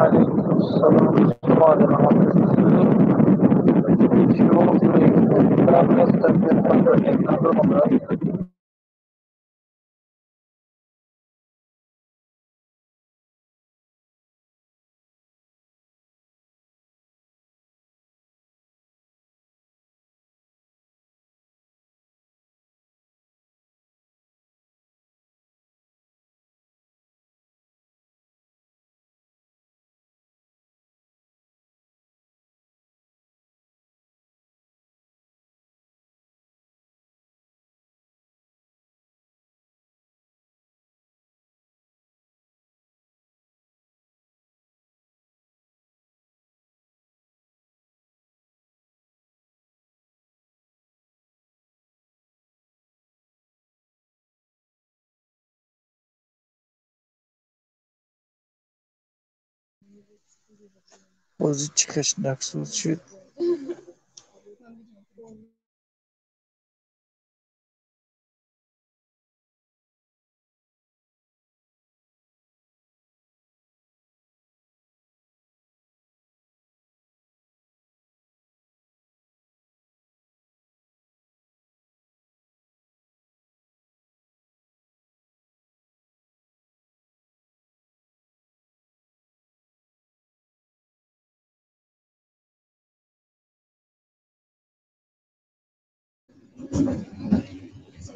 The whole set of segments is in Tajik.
Алейкум салом. Бози чӣ кашидаксоз шуд?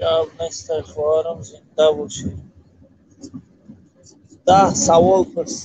Гап нестай, хоҳарам, зинда бошӣ. 10 савол пурс.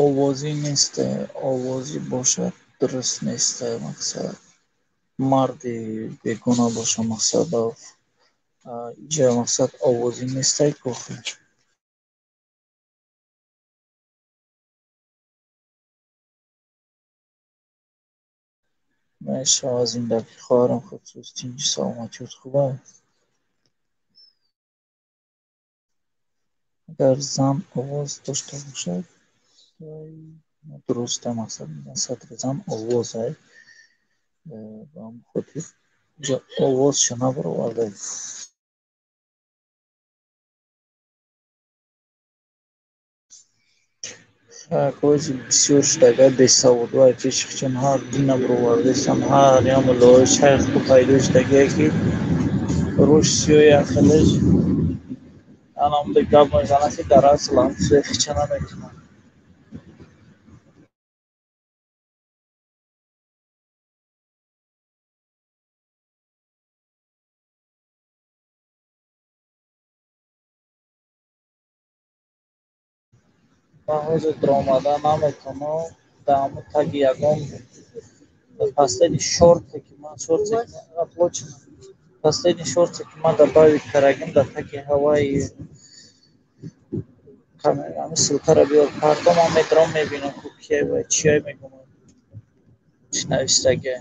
Овозӣ нест, овозӣ бошад, дуруст нест. Мақсад марди бегуна боша, мақсад иҷа мақсад овозӣ нестай кохи. Мешава зиндагӣ, хоҳарам, худсӯз, тинҷи, саломатиёт хуб аст. Агар зан овоз дошта бошад, дуруст мақсад сатри зан овоз ай. Ба ҳамин хотир иҷа овозша набароварда. Ҳози бисёр шудага бесаводҳое пеши хичон ҳар дина баровардастам, ҳар як муллои шайху пайдо шудагие ки рӯш сиёҳи ахилаш анамда гап мезанад, ки дар асл ҳам чизои хича наметунад. Ман ҳозир даромада наметавонам, дар ҳамун таги ягон последний шорте ки ман шорте оплачено, последний шорте ки ман добавить кардагим дар таги ҳаваи ҳамин ссылкаро биёр парто, ман метавонам мебинам, ку кия ва чия мегӯям, чӣ навистагия.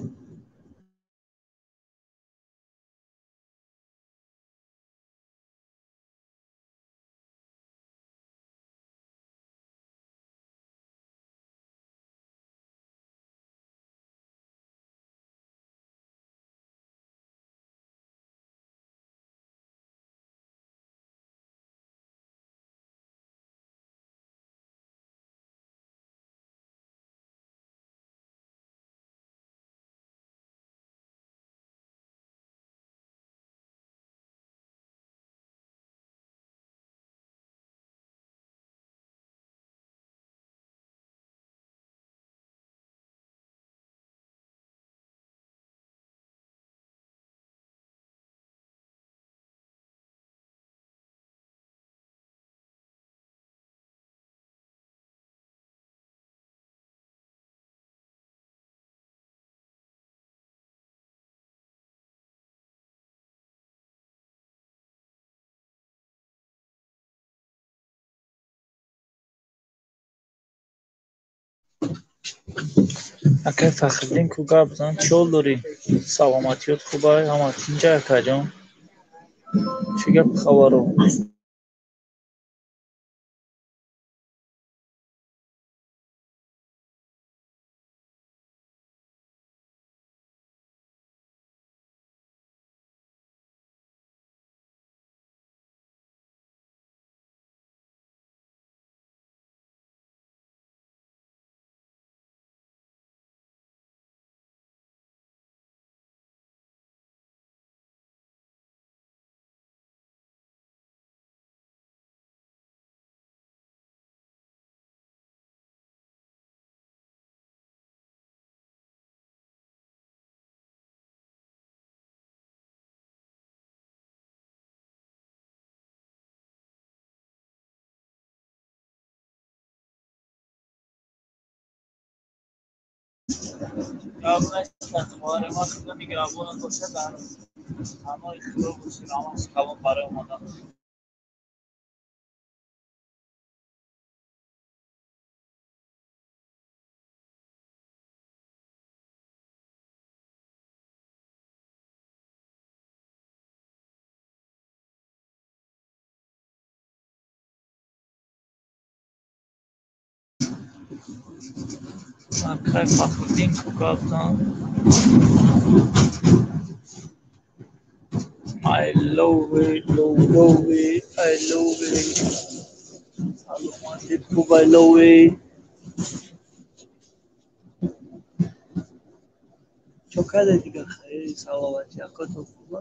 Акай Фахриддин ку гап зан, чӣ ҳол дорӣ? Саломатиёт хубай? Ҳама тинҷа, акаҷон? Чӣ гапу хабаро? Гап нест, хоҳари ман, Худо нигаҳбонат бошад, дар паноҳи Худо бошӣ. Раҳмат калом барои омадан. Акай Фахриддин ку гап зан. I love it, love, love it, I love it. Саломатит хуб, I love it. Чо каде дига, хайри, саломатӣ, акато хуба?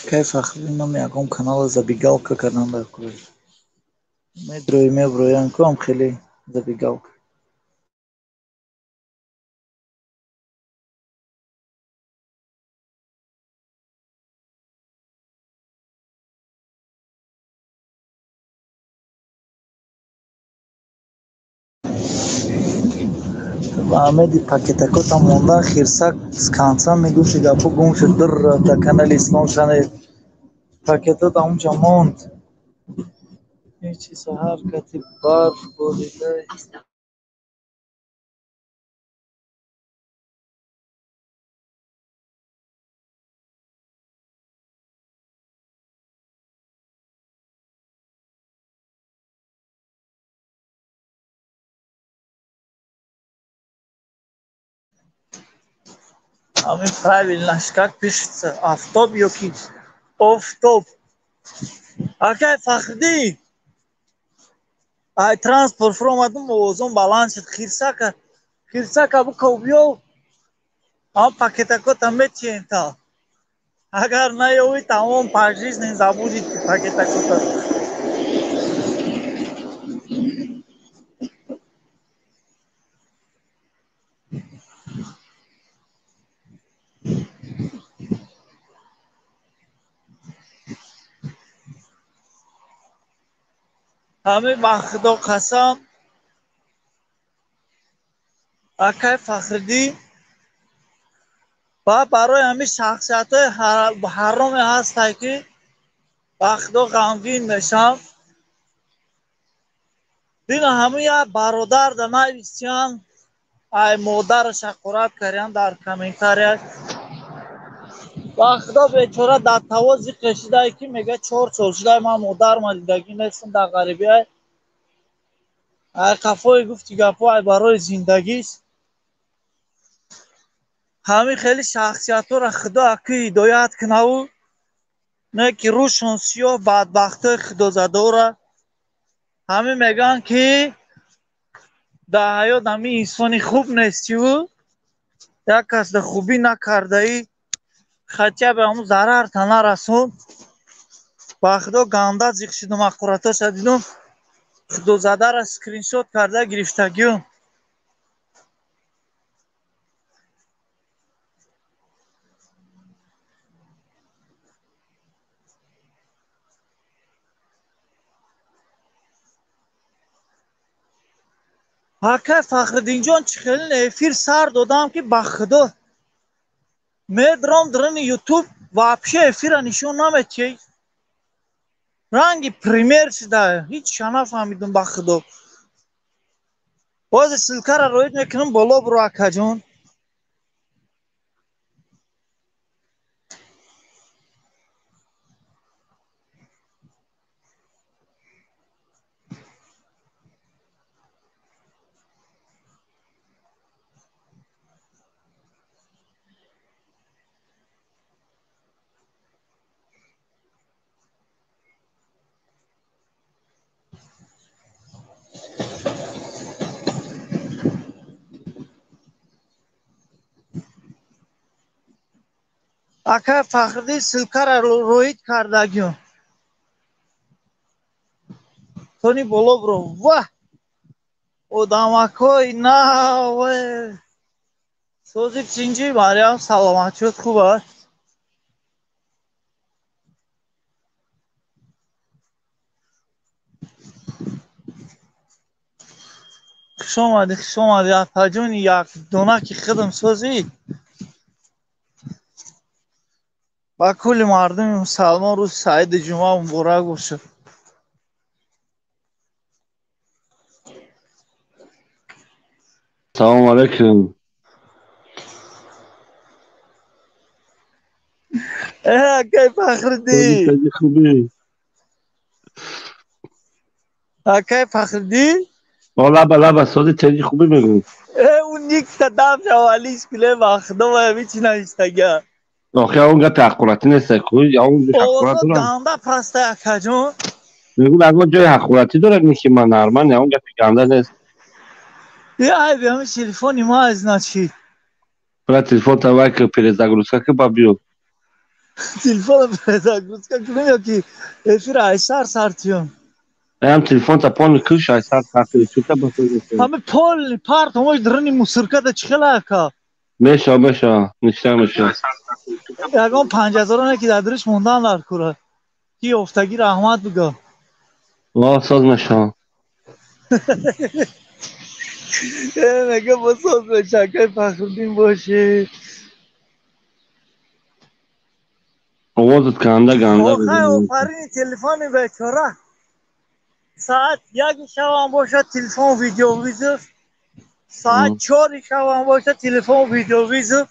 Акай Фахриддин номи ягон канала забигалка кардан дар кӯй. Медрои меброян ку ам хеле забигалка. Ба Амеди пакетакота монда, хирсак с конца мегуфти гапо гум шуд, дир рафта канали Ислом Шанел. Пакетот амунҷа монд. Ҳечи саҳар кати барф борида. Ами правильно, как пишется? Автоп ёки офтоп? Акай Фахриддин, ай транспорт фуромадум, овозон баланд шуд. Хирсака, хирсака буков биё, ам пакетакота метиҳем та. Агар наёвӣ, тамом, пожизненно забудете пакетакота. Ҳамин ба Худо қасам, акай Фахриддин, ва барои ҳамин шахсиятҳои ҳароме ҳастай, ки ба Худо ғамгин мешам. Дина ҳамин як бародар да нависиян, ай модараш ҳақорат кардиян дар комментария. Ба Худо бечора дар тавози қешидае, ки мега 4 сол шудай ман модарма дидагӣ нестам, дар ғарибиай. Ай қафои гуфти гапҳо, ай барои зиндагист. Ҳамин хеле шахсиятҳоро Худо аки ҳидоят кунаву не ки рӯшон сиёҳ, бадбахтои худозадора. Ҳамин мегӯянд, ки дар ҳаёт ҳамин инсони хуб нестиву як кас да хубӣ накардаӣ, хотя бы ҳамун зарарта нарасон. Ба Худо ганда зиқ шудум, ҳақоратоша дидум, худозадара скриншот карда гирифтагиюм. Акай Фахриддинҷон, чӣ хеле эфир сар додам, ки ба Худо Медром драни Ютуб вообще эфира нишон наметиҳ. Ранги пример шуда, ҳеҷ нафаҳмидум ба худо. Боз ссылкара роид мекунам боло буро акаҷон. Ака Фахриддин ссылкара роид кардагиё. Тони боло буро. Ваҳ! Одамакҳои нав. Сози чинҷи Марьям саломат шуд, хуб аст? Хуш омадӣ, хуш омадӣ апаҷони як дона ки худам созӣ. Ба кулли мардуми мусалмон рӯзи саиди ҷумъа муборак бошад. Салому алайкум. Акай Фахриддин. Хубӣ? Акай Фахриддин? Лаба лаба сози теҷи хубӣ мегӯ. Ӯ никта дам шавалиш куле ба худо ва ҳамичи навиштага. Охи он гапи ҳақоратӣ нест, он ҳақорат дорад. Ганда паста акаҷон. Мегӯ ягон ҷои ҳақоратӣ дорад ки ман нормал, он гапи ганда нест. Айби ҳами телефони ма значит. Бра телефон тавай ки перезагрузка ки ба биё. Телефон перезагрузка кунем ё ки эфир айсар сартиём. Ам телефон та полный куш айсар сартиём. Чута ба Ҳами полный парт ҳамош дрни мусоркада чӣ хела ака? Меша, меша, ништак меша. Ягон 5000 ки дар дуриш мондан дар кура. Ки ёфтагӣ раҳмат биго. Ва соз меша. Мега бо соз меша, акай Фахриддин бошӣ. Овозат ганда ганда. Охай офарини телефони бечора. Соат 1 шавам бошад телефон видеовызов. Соат 4 шавам бошад телефон видеовызов.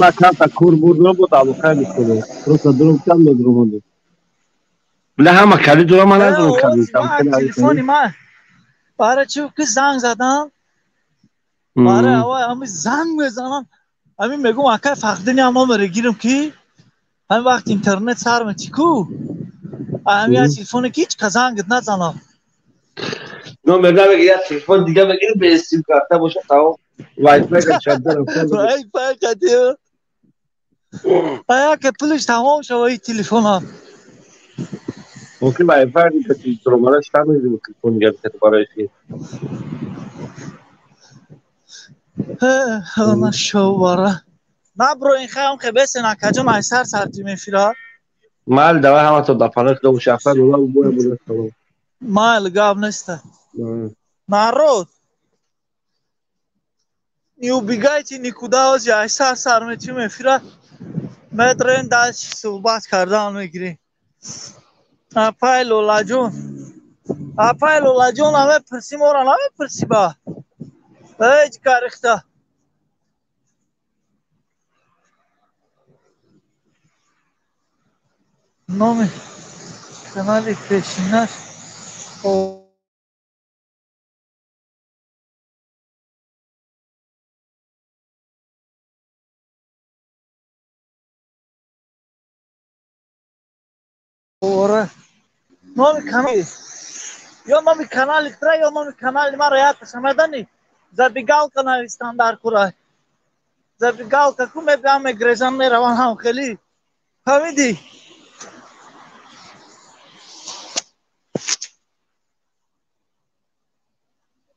Ма карта кур бурдам буд алоқа мекунам. Просто дурум кам медурум. Бля ҳама кали дурам ман надорам кали. Телефони ма барои чӣ ки занг задам? Барои авай ҳами занг мезанам. Ҳами мегӯм акай Фахриддин ям номере гирам ки ҳами вақт интернет сар мечи ку. Ҳами я телефоне ки ҳеҷ ка зангат назанам. Номер намеги я телефон дига мегири бе сим карта боша тамом. Wi-Fi качадар. Wi-Fi катиё. Ая ке пулиш тамом шава и телефона. Мумкин Wi-Fi кати тромара штам мегири телефон дига барои эфир. Ана шовара. Набро ин хаям ке бесен акаҷон айсар сарти мефира. Мал давай ҳамато да паноҳ худо шафар лола боя боя салом. Мал гап неста. Народ, не убегайте никуда, ози айсар сар метим эфира. Медрен дальше суҳбат кардан мегирем. Апай Лолаҷон. Апай Лолаҷон намепурсӣ мора намепурсӣ ба. Ҳеҷ карихта. Номи канали пешинаш Ора. Номи канал ё номи канали тра ё номи канали маро якаша медани? Забигалка навистан дар кура. Забигалка ку мебиам мегрезан мераван ҳам хеле. Фаҳмидӣ?